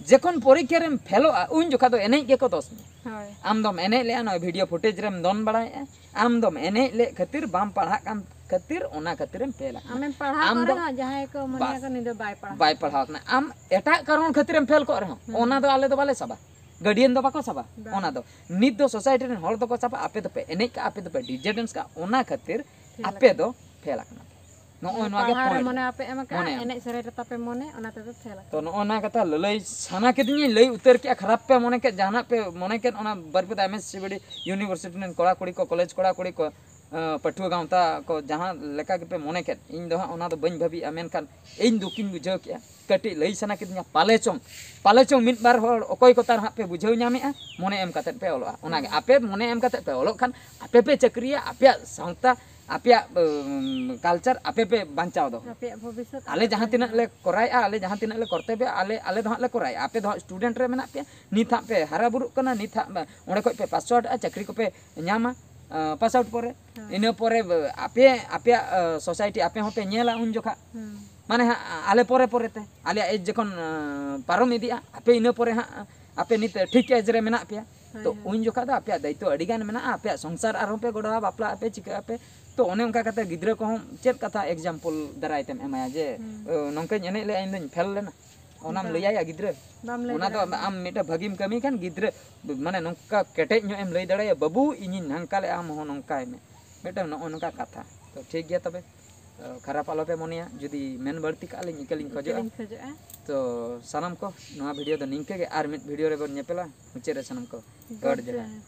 ᱡᱚᱠᱷᱚᱱ ᱯᱚᱨᱤᱠᱠᱷᱟ ᱨᱮᱢ ᱯᱷᱮᱞᱚᱜᱼᱟ, ᱩᱱ ᱡᱚᱠᱷᱟ ᱫᱚ ᱮᱱᱮᱡ ᱜᱮᱠᱚ ᱫᱚᱥ ᱢᱮᱭᱟ᱾ ᱦᱳᱭ᱾ ᱟᱢ ᱫᱚᱢ ᱮᱱᱮᱡ ᱞᱮᱜᱼᱟ, ᱱᱚᱜᱼᱚᱭ ᱵᱷᱤᱰᱤᱭᱳ ᱯᱷᱩᱴᱮᱡᱽ ᱨᱮᱢ ᱫᱚᱱ ᱵᱟᱲᱟᱭᱮᱜᱼᱟ, ᱟᱢ ᱫᱚᱢ ᱮᱱᱮᱡ ᱞᱮᱫ ᱠᱷᱟᱹᱛᱤᱨ, ᱵᱟᱢ ᱯᱟᱲᱦᱟᱜ ᱠᱟᱱ ᱠᱷᱟᱹᱛᱤᱨ, ᱚᱱᱟ ᱠᱷᱟᱹᱛᱤᱨᱮᱢ ᱯᱷᱮᱞ ᱟᱠᱟᱱᱟ᱾ ᱟᱢᱮᱢ ᱯᱟᱲᱦᱟᱣ ᱟᱢ ᱠᱚᱜ ᱫᱚ ᱨᱮᱦᱚᱸ ᱡᱟᱦᱟᱸᱭ ᱠᱚ ᱢᱚᱱᱮᱭᱟ ᱵᱟᱥ, ᱠᱚ ᱱᱩᱭ ᱫᱚ ᱵᱟᱭ ᱯᱟᱲᱦᱟᱣ ᱵᱟᱭ ᱠᱟᱱᱟ᱾ ᱯᱟᱲᱦᱟᱣ ᱠᱟᱱᱟ᱾ ᱟᱢ ᱮᱴᱟᱜ ᱠᱟᱨᱚᱱ ᱠᱷᱟᱹᱛᱤᱨᱮᱢ ᱯᱷᱮᱞ ᱠᱚᱜ ᱨᱮᱦᱚᱸ, ᱦᱩᱸ᱾ ᱚᱱᱟ ᱫᱚ ᱟᱞᱮ ᱫᱚ ᱵᱟᱞᱮ ᱥᱟᱵᱟ, ᱜᱟᱨᱰᱤᱭᱟᱱ ᱫᱚ ᱵᱟᱠᱚ ᱥᱟᱵᱟ᱾ ᱵᱟᱝ᱾ ᱚᱱᱟ ᱫᱚ ᱱᱤᱛ ᱫᱚ ᱥᱳᱥᱟᱭᱴᱤ ᱨᱮᱱ ᱦᱚᱲ ᱫᱚᱠᱚ ᱥᱟᱵᱟ, ᱟᱯᱮ ᱫᱚᱯᱮ ᱮᱱᱮᱡ ᱠᱟᱜᱼᱟ, ᱟᱯᱮ ᱫᱚᱯᱮ ᱰᱤᱡᱮ ᱰᱮᱱᱥ ᱠᱟᱜᱼᱟ, ᱚᱱᱟ ᱠᱷᱟᱹᱛᱤᱨ ᱯᱷᱮᱞ ᱟᱯᱮ ᱟᱠᱟᱱᱟ᱾ ᱫᱚ ᱯᱷᱮᱞ ᱟᱠᱟᱱᱟ ᱯᱮ᱾ ᱱᱚᱜᱼᱚᱭ ᱱᱚᱣᱟ ᱜᱮ ᱯᱟᱲᱦᱟᱣ ᱨᱮ ᱯᱚᱭᱮᱱᱴ᱾ ᱢᱚᱱᱮ ᱵᱟᱯᱮ ᱮᱢ ᱟᱠᱟᱫᱼᱟ, ᱢᱚᱱᱮ ᱮᱢ᱾ ᱮᱱᱮᱡ ᱥᱮᱨᱮᱧ ᱨᱮ ᱛᱟᱯᱮ ᱢᱚᱱᱮ, ᱚᱱᱟ ᱛᱮᱫᱚ ᱯᱷᱮᱞ ᱟᱠᱟᱱᱟ᱾ ᱛᱚ ᱱᱚᱜᱼᱚ ᱱᱚᱣᱟ ᱠᱟᱛᱷᱟ ᱞᱟᱹᱞᱟᱹᱭ ᱥᱟᱱᱟ ᱠᱤᱫᱤᱧᱟ, ᱞᱟᱹᱭ ᱩᱛᱟᱹᱨ ᱠᱮᱜᱼᱟ, ᱠᱷᱟᱨᱟᱯ ᱯᱮ ᱢᱚᱱᱮ ᱠᱮᱫ, ᱡᱟᱦᱟᱱᱟᱜ ᱯᱮ ᱢᱚᱱᱮ ᱠᱮᱫ, ᱚᱱᱟ ᱵᱟᱹᱨᱯᱟᱫᱟ ᱮᱢ S C B D university ᱨᱮᱱ ᱠᱚᱲᱟ ᱠᱩᱲᱤ ᱠᱚ, ᱠᱚᱞᱮᱡᱽ ᱠᱚᱲᱟ ᱠᱩᱲᱤ ᱠᱚ, ᱟᱸ, ᱯᱟᱹᱴᱷᱩᱣᱟᱹ ᱜᱟᱶᱛᱟ ᱠᱚ, ᱡᱟᱦᱟᱸ ᱞᱮᱠᱟ ᱜᱮᱯᱮ ᱢᱚᱱᱮ ᱠᱮᱫ, ᱤᱧ ᱫᱚ ᱦᱟᱸᱜ ᱚᱱᱟ ᱫᱚ ᱵᱟᱹᱧ ᱵᱷᱟᱹᱵᱤᱜᱼᱟ, ᱢᱮᱱᱠᱷᱟᱱ ᱤᱧ ᱫᱩᱠᱤᱧ ᱵᱩᱡᱷᱟᱹᱣ ᱠᱮᱜᱼᱟ᱾ ᱠᱟᱹᱴᱤᱡ ᱞᱟᱹᱭ ᱥᱟᱱᱟ ᱠᱤᱫᱤᱧᱟ, ᱯᱟᱞᱮ ᱪᱚᱝ, ᱯᱟᱞᱮ ᱪᱚᱝ ᱢᱤᱫ ᱵᱟᱨ ᱦᱚᱲ ᱚᱠᱚᱭ ᱠᱚ ᱛᱟᱨ ᱦᱟᱸᱜ ᱯᱮ ᱵᱩᱡᱷᱟᱹᱣ ᱧᱟᱢᱮᱜᱼᱟ, ᱢᱚᱱᱮ ᱮᱢ ᱠᱟᱛᱮᱫ ᱯᱮ ᱚᱞᱚᱜᱼᱟ᱾ ᱚᱱᱟᱜᱮ ᱦᱩᱸ᱾ ᱟᱯᱮ ᱢᱚᱱᱮ ᱮᱢ ᱠᱟᱛᱮᱫ ᱯᱮ ᱚᱞᱚᱜ ᱠᱷᱟᱱ ᱟᱯᱮ ᱯᱮ ᱪᱟᱹᱠᱨᱤᱭᱟ, ᱟᱯᱮᱭᱟᱜ ᱥᱟᱶᱛᱟ ᱟᱯᱮᱭᱟᱜ ᱠᱟᱞᱪᱟᱨ ᱟᱯᱮ ᱯᱮ ᱵᱟᱧᱪᱟᱣ ᱫᱚᱦᱚᱭᱟ᱾ ᱟᱯᱮᱭᱟᱜ ᱵᱷᱚᱵᱤᱥᱥᱚᱛ ᱟᱞᱮ ᱡᱟᱦᱟᱸ ᱛᱤᱱᱟᱹᱜ ᱞᱮ ᱠᱚᱨᱟᱣᱮᱫᱼᱟ, ᱟᱞᱮ ᱡᱟᱦᱟᱸ ᱛᱤᱱᱟᱹᱜ ᱞᱮ ᱠᱚᱨᱛᱚᱵᱵᱚ, ᱟᱞᱮ ᱟᱞᱮ ᱫᱚ ᱦᱟᱸᱜ ᱞᱮ ᱠᱚᱨᱟᱣᱮᱫᱼᱟ, ᱟᱯᱮ ᱫᱚ ᱦᱟᱸᱜ ᱥᱴᱩᱰᱮᱱᱴ ᱨᱮ ᱢᱮᱱᱟᱜ ᱯᱮᱭᱟ, ᱱᱤᱛ ᱦᱟᱸᱜ ᱯᱮ ᱦᱟᱨᱟ ᱵᱩᱨᱩᱜ ᱠᱟᱱᱟ, ᱱᱤᱛ ᱦᱟᱸᱜ ᱚᱸᱰᱮ ᱠᱷᱚᱡ ᱯᱮ ᱯᱟᱥ ᱟᱣᱩᱴ ᱟᱪᱪᱷᱟ, ᱪᱟᱹᱠᱨᱤ ᱠᱚᱯᱮ ᱧᱟᱢᱟ ᱯᱟᱥ ᱟᱣᱩᱴ ᱯᱚᱨᱮ᱾ ᱦᱳᱭ᱾ ᱤᱱᱟᱹ ᱯᱚᱨᱮ ᱟᱯᱮ ᱟᱯᱮᱭᱟᱜ ᱥᱳᱥᱟᱭᱴᱤ ᱟᱯᱮ ᱦᱚᱸᱯᱮ ᱧᱮᱞᱟ ᱩᱱ ᱡᱚᱠᱷᱟ᱾ ᱦᱩᱸ᱾ ᱢᱟᱱᱮ ᱦᱟᱸᱜ ᱟᱞᱮ ᱯᱚᱨᱮ ᱯᱚᱨᱮᱛᱮ ᱟᱞᱮᱭᱟᱜ ᱮᱡᱽ ᱡᱚᱠᱷᱚᱱ ᱯᱟᱨᱚᱢ ᱤᱫᱤᱜᱼᱟ, ᱟᱯᱮ ᱤᱱᱟᱹ ᱯᱚᱨᱮ ᱦᱟᱸᱜ ᱟᱯᱮ ᱱᱤᱛ ᱴᱷᱤᱠ ᱮᱡᱽ ᱨᱮ ᱢᱮᱱᱟᱜ ᱯᱮᱭᱟ᱾ ᱦᱳᱭ, ᱛᱚ ᱦᱳᱭ᱾ ᱩᱱ ᱡᱚᱠᱷᱟ ᱫᱚ ᱟᱯᱮᱭᱟᱜ ᱫᱟᱭᱤᱛᱛᱚ ᱟᱹᱰᱤ ᱜᱟᱱ ᱢᱮᱱᱟᱜᱼᱟ, ᱟᱯᱮᱭᱟᱜ ᱥᱚᱝᱥᱟᱨ ᱟᱨᱦᱚᱸ ᱯᱮ ᱜᱚᱲᱦᱟᱣᱟ, ᱵᱟᱯᱞᱟᱜ ᱟᱯᱮ, ᱪᱤᱠᱟᱹᱜ ᱟᱯᱮ᱾ ᱛᱚ ᱚᱱᱮ ᱚᱱᱠᱟ ᱠᱟᱛᱮ ᱜᱤᱫᱽᱨᱟᱹ ᱠᱚᱦᱚᱸ ᱪᱮᱫ ᱠᱟᱛᱷᱟ ᱮᱠᱡᱟᱢᱯᱚᱞ ᱫᱟᱨᱟᱭ ᱛᱮᱢ ᱮᱢᱟᱭᱟ ᱡᱮ ᱦᱩᱸ᱾ ᱚ, ᱱᱚᱝᱠᱟᱧ ᱮᱱᱮᱡ ᱞᱮᱜᱼᱟ, ᱤᱧ ᱫᱚᱧ ᱯᱷᱮᱞ ᱞᱮᱱᱟ, ᱚᱱᱟᱢ ᱵᱟᱝ᱾ ᱞᱟᱹᱭᱟᱭᱟ ᱜᱤᱫᱽᱨᱟᱹ? ᱵᱟᱢ ᱞᱟᱹᱭ ᱚᱱᱟ ᱫᱚ ᱫᱟᱲᱮᱭᱟᱜᱼᱟ᱾ ᱟᱢ ᱢᱤᱫᱴᱮᱱ ᱵᱷᱟᱹᱜᱤᱢ ᱠᱟᱹᱢᱤ ᱠᱷᱟᱱ ᱜᱤᱫᱽᱨᱟᱹ ᱢᱟᱱᱮ ᱱᱚᱝᱠᱟ ᱠᱮᱴᱮᱡ ᱧᱚᱜ ᱮᱢ ᱞᱟᱹᱭ ᱫᱟᱲᱮᱭᱟᱭᱟ, "ᱵᱟᱹᱵᱩ, ᱤᱧᱤᱧ ᱱᱚᱝᱠᱟ ᱞᱮᱜᱼᱟ, ᱟᱢ ᱦᱚᱸ ᱱᱚᱝᱠᱟᱭ ᱢᱮ", ᱢᱤᱫᱴᱟᱝ ᱱᱚᱜᱼᱚ ᱱᱚᱝᱠᱟ ᱠᱟᱛᱷᱟ᱾ ᱛᱚ ᱴᱷᱤᱠ ᱜᱮᱭᱟ ᱛᱚᱵᱮ, ᱚ, ᱠᱷᱟᱨᱟᱯ ᱟᱞᱚᱯᱮ ᱢᱚᱱᱮᱭᱟ ᱡᱩᱫᱤ ᱢᱮᱱ ᱵᱟᱹᱲᱛᱤ ᱠᱟᱜᱼᱟ ᱞᱤᱧ, ᱤᱠᱟᱹᱞᱤᱧ ᱠᱷᱚᱡᱚᱜᱼᱟ᱾ ᱤᱠᱟᱹᱞᱤᱧ ᱠᱷᱚᱡᱚᱜᱼᱟ᱾ ᱛᱚ ᱥᱟᱱᱟᱢ ᱠᱚ ᱱᱚᱣᱟ ᱵᱷᱤᱰᱤᱭᱳ ᱫᱚ ᱱᱤᱝᱠᱟᱹ ᱜᱮ, ᱟᱨ ᱢᱤᱫ ᱵᱷᱤᱰᱤᱭᱳ ᱨᱮᱵᱚᱱ ᱧᱮᱯᱮᱞᱟ᱾ ᱢᱩᱪᱟᱹᱫ ᱨᱮ ᱥᱟᱱᱟᱢ ᱠᱚ ᱜᱚᱰ ᱜᱚᱰ ᱡᱚᱦᱟᱨ᱾ ᱡᱚᱦᱟᱨ᱾